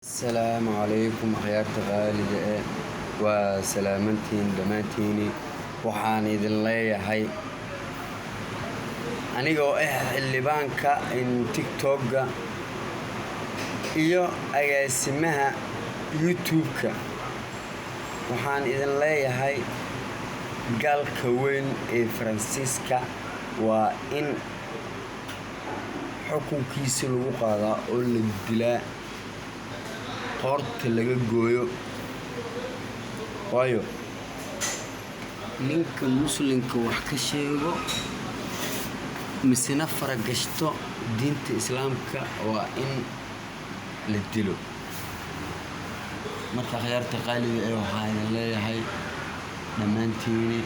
Asalaamu calaykum akhyaarta qaaliga eh, waa salaamantiin dhammaantiini. Waxaan idin leeyahay, anigoo ah xildhibaanka TikTok-ga iyo agaasimaha YouTube-ka, waxaan idin leeyahay gaalka weyn ee Faransiiska waa in xukunkiisa lagu qaadaa oo la dilaa, qoorta laga gooyo, waayo ninka muslimka wax ka sheego misena faragashto diinta Islaamka waa in la dilo. Marka akhyaarta qaaliga ee, waxaan idin leeyahay dhammaantiini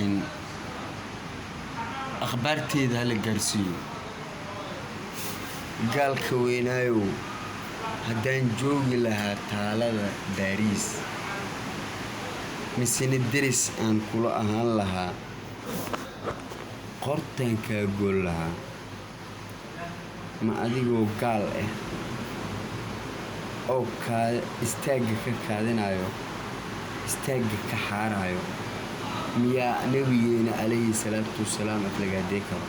in akhbaarteeda hala gaarsiiyo. Gaalka weynaayow, haddaan joogi lahaa taalada Baariis misena deris aan kula ahaan lahaa, qoortaan kaa goyn lahaa. Ma adigoo gaal ah oo istaagga ka kaadinayo, istaagga ka xaarayo, miyaa Nabigeena calayhi salaatu wasalaam aflagaadey karo?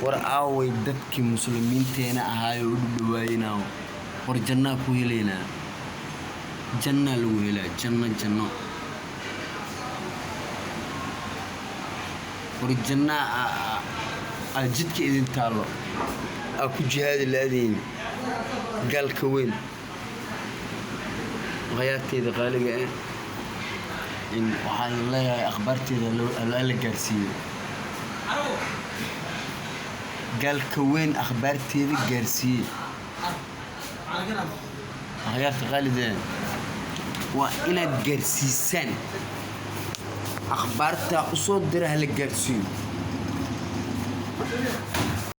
War aaway dadkii muslimiinteena ahaayo u dhudhawaayinaaw? War jannaa ku helaynaa, jannaa lagu helaa, janno, janno. War jannaa aa jidka idin taallo, aa ku jihaadi la-adiin gaalka weyn. Akhyaarteeda qaaliga ah, in waxaan leeyahay akhbaarteeda la gaarsiiyo. Gaalka weyn akhbaarteeda gaarsiiye. Akhyaarta qaalidee, waa inaad gaarsiisaan akhbaartaa usoo dira, hala gaarsiiyo.